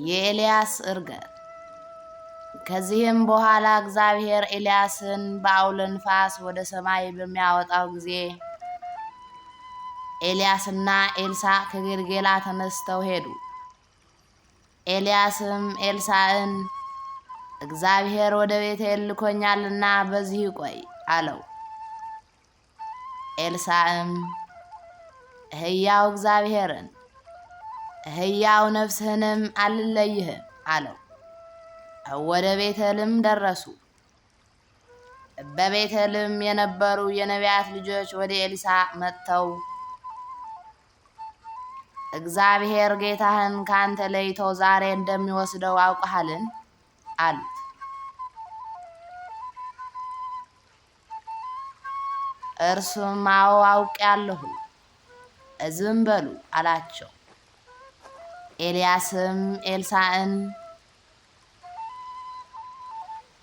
የኤልያስ ዕርገት። ከዚህም በኋላ እግዚአብሔር ኤልያስን በዐውሎ ነፋስ ወደ ሰማይ በሚያወጣው ጊዜ ኤልያስና ኤልሳዕ ከጌልገላ ተነስተው ሄዱ። ኤልያስም ኤልሳዕን፣ እግዚአብሔር ወደ ቤቴል ልኮኛልና በዚህ ቆይ አለው። ኤልሳዕም፣ ሕያው እግዚአብሔርን ሕያው ነፍስህንም አልለይህም አለው። ወደ ቤቴልም ደረሱ። በቤቴልም የነበሩ የነቢያት ልጆች ወደ ኤልሳዕ መጥተው፣ እግዚአብሔር ጌታህን ከአንተ ለይቶ ዛሬ እንደሚወስደው አውቀሃልን? አሉት። እርሱም፣ አዎ አውቄአለሁ፣ ዝም በሉ አላቸው። ኤልያስም ኤልሳዕን፣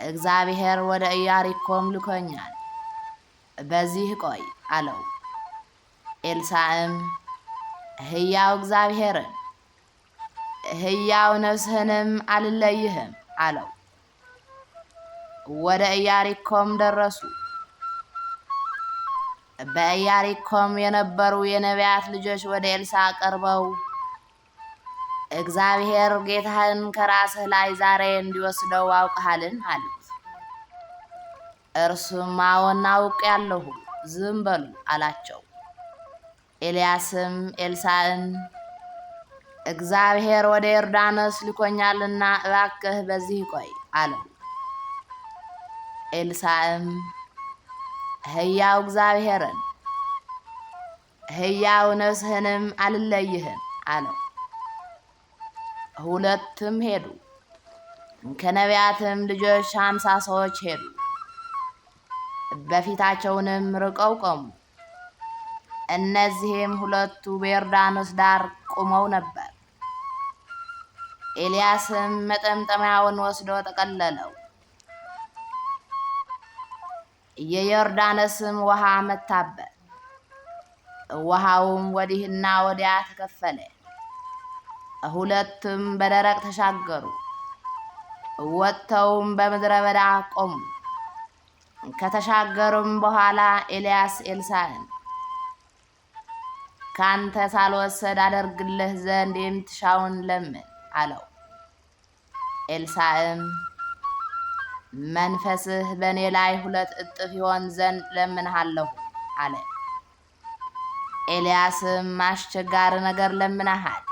እግዚአብሔር ወደ ኢያሪኮም ልኮኛል፣ በዚህ ቆይ አለው። ኤልሳዕም፣ ሕያው እግዚአብሔርን ሕያው ነፍስህንም አልለይህም አለው። ወደ ኢያሪኮም ደረሱ። በኢያሪኮም የነበሩ የነቢያት ልጆች ወደ ኤልሳዕ ቀርበው፣ እግዚአብሔር ጌታህን ከራስህ ላይ ዛሬ እንዲወስደው አውቀሃልን? አሉት። እርሱም፣ አዎን አውቄአለሁ፣ ዝም በሉ አላቸው። ኤልያስም ኤልሳዕን፣ እግዚአብሔር ወደ ዮርዳኖስ ልኮኛልና እባክህ በዚህ ቆይ አለው። ኤልሳዕም፣ ሕያው እግዚአብሔርን ሕያው ነፍስህንም አልለይህም አለው። ሁለቱም ሄዱ። ከነቢያትም ልጆች 50 ሰዎች ሄዱ። በፊታቸውንም ርቀው ቆሙ። እነዚህም ሁለቱ በዮርዳኖስ ዳር ቆመው ነበር። ኤልያስም መጠምጠሚያውን ወስዶ ጠቀለለው፣ የዮርዳኖስም ውሃ መታበት። ውሃውም ወዲህና ወዲያ ተከፈለ። ሁለቱም በደረቅ ተሻገሩ። ወጥተውም በምድረ በዳ ቆሙ። ከተሻገሩም በኋላ ኤልያስ ኤልሳዕን፣ ካንተ ሳልወሰድ አደርግልህ ዘንድ የምትሻውን ለምን አለው። ኤልሳዕም፣ መንፈስህ በእኔ ላይ ሁለት እጥፍ ይሆን ዘንድ እለምንሃለሁ አለ። ኤልያስም፣ አስቸጋሪ ነገር ለምነሃል፣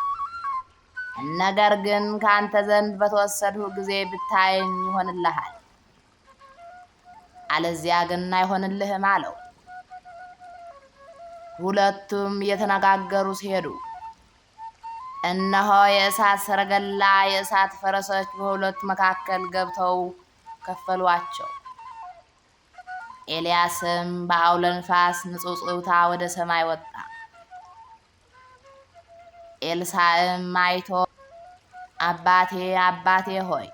ነገር ግን ከአንተ ዘንድ በተወሰድሁ ጊዜ ብታየኝ ይሆንልሃል፣ አለዚያ ግን አይሆንልህም አለው። ሁለቱም እየተነጋገሩ ሲሄዱ እነሆ የእሳት ሰረገላ የእሳት ፈረሶች በሁለቱ መካከል ገብተው ከፈሏቸው። ኤልያስም በዐውሎ ነፋስ ንጹጽታ ወደ ሰማይ ወጣ። ኤልሳዕም አይቶ፣ አባቴ፣ አባቴ ሆይ፣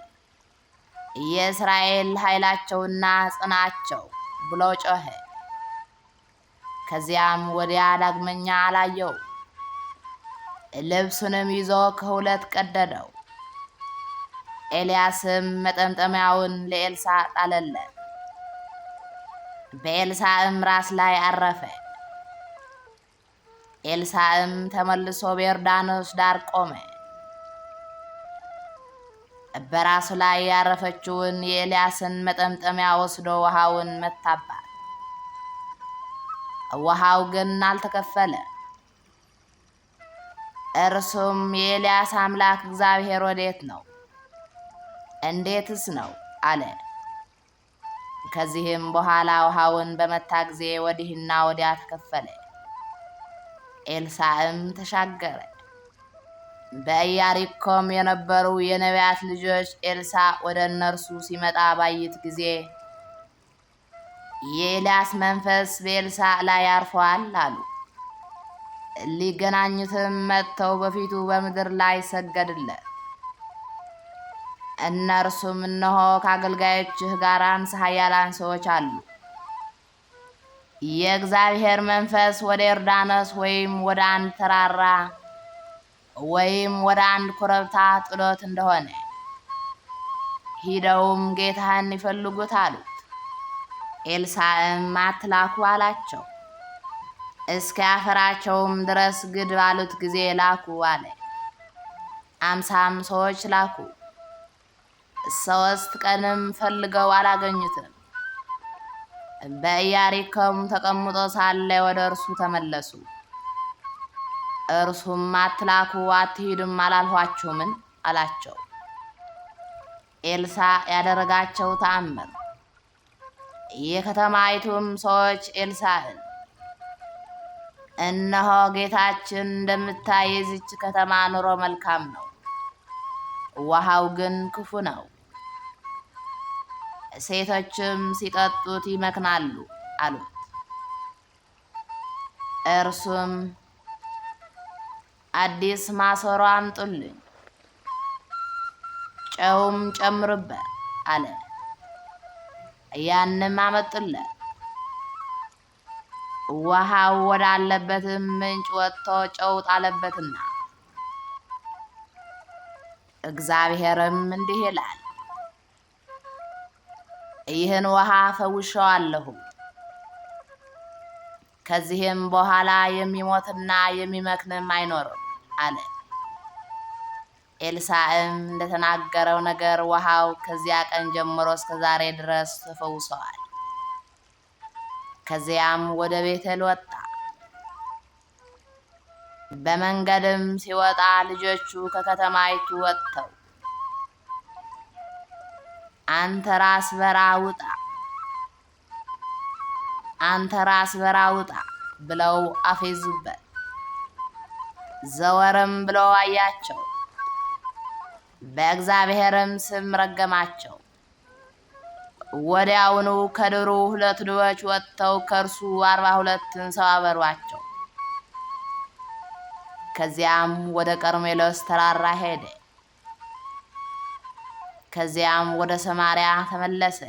የእስራኤል ኃይላቸውና ጽናቸው ብሎ ጮኸ። ከዚያም ወዲያ ዳግመኛ አላየው። ልብሱንም ይዞ ከሁለት ቀደደው። ኤልያስም መጠምጠሚያውን ለኤልሳዕ ጣለለት። በኤልሳዕም ራስ ላይ አረፈ። ኤልሳዕም ተመልሶ በዮርዳኖስ ዳር ቆመ። በራሱ ላይ ያረፈችውን የኤልያስን መጠምጠሚያ ወስዶ ውሃውን መታባት። ውሃው ግን አልተከፈለ። እርሱም፣ የኤልያስ አምላክ እግዚአብሔር ወዴት ነው? እንዴትስ ነው? አለ። ከዚህም በኋላ ውሃውን በመታ ጊዜ ወዲህና ወዲያ ተከፈለ። ኤልሳዕም ተሻገረ። በኢያሪኮም የነበሩ የነቢያት ልጆች ኤልሳዕ ወደ እነርሱ ሲመጣ ባዩት ጊዜ፣ የኤልያስ መንፈስ በኤልሳዕ ላይ አርፎአል አሉ። ሊገናኙትም መጥተው በፊቱ በምድር ላይ ሰገዱለት። እነርሱም፣ እነሆ ከአገልጋዮችህ ጋር 50 ኃያላን ሰዎች አሉ። የእግዚአብሔር መንፈስ ወደ ዮርዳኖስ ወይም ወደ አንድ ተራራ ወይም ወደ አንድ ኮረብታ ጥሎት እንደሆነ ሂደውም ጌታህን ይፈልጉት አሉት። ኤልሳዕም አትላኩ አላቸው። እስኪያፈራቸውም ድረስ ግድ ባሉት ጊዜ ላኩ አለ። 50ም ሰዎች ላኩ። 3 ቀንም ፈልገው አላገኙትም። በኢያሪኮም ተቀምጦ ሳለ ወደ እርሱ ተመለሱ። እርሱም አትላኩ አትሂዱም አላልኋችሁምን? አላቸው። ኤልሳዕ ያደረጋቸው ተአምር። የከተማይቱም ሰዎች ኤልሳዕን እነሆ ጌታችን እንደምታይ የዚች ከተማ ኑሮ መልካም ነው፣ ውሃው ግን ክፉ ነው፣ ሴቶችም ሲጠጡት ይመክናሉ አሉት። እርሱም አዲስ ማሰሮ አምጡልኝ፣ ጨውም ጨምሩበት አለ። ያንም አመጡለት። ውሃው ወዳለበትም ምንጭ ወጥቶ ጨው ጣለበትና እግዚአብሔርም እንዲህ ይላል፣ ይህን ውሃ ፈውሼዋለሁ፣ ከዚህም በኋላ የሚሞትና የሚመክንም አይኖርም አለ። ኤልሳዕም እንደተናገረው ነገር ውሃው ከዚያ ቀን ጀምሮ እስከ ዛሬ ድረስ ተፈውሰዋል። ከዚያም ወደ ቤቴል ወጣ። በመንገድም ሲወጣ ልጆቹ ከከተማይቱ ወጥተው አንተ ራስ በራ ውጣ፣ አንተ ራስ በራ ውጣ ብለው አፌዙበት። ዘወርም ብሎ አያቸው፣ በእግዚአብሔርም ስም ረገማቸው። ወዲያውኑ ከድሩ 2 ድቦች ወጥተው ከእርሱ 42ን ሰባበሯቸው። ከዚያም ወደ ቀርሜሎስ ተራራ ሄደ። ከዚያም ወደ ሰማርያ ተመለሰ።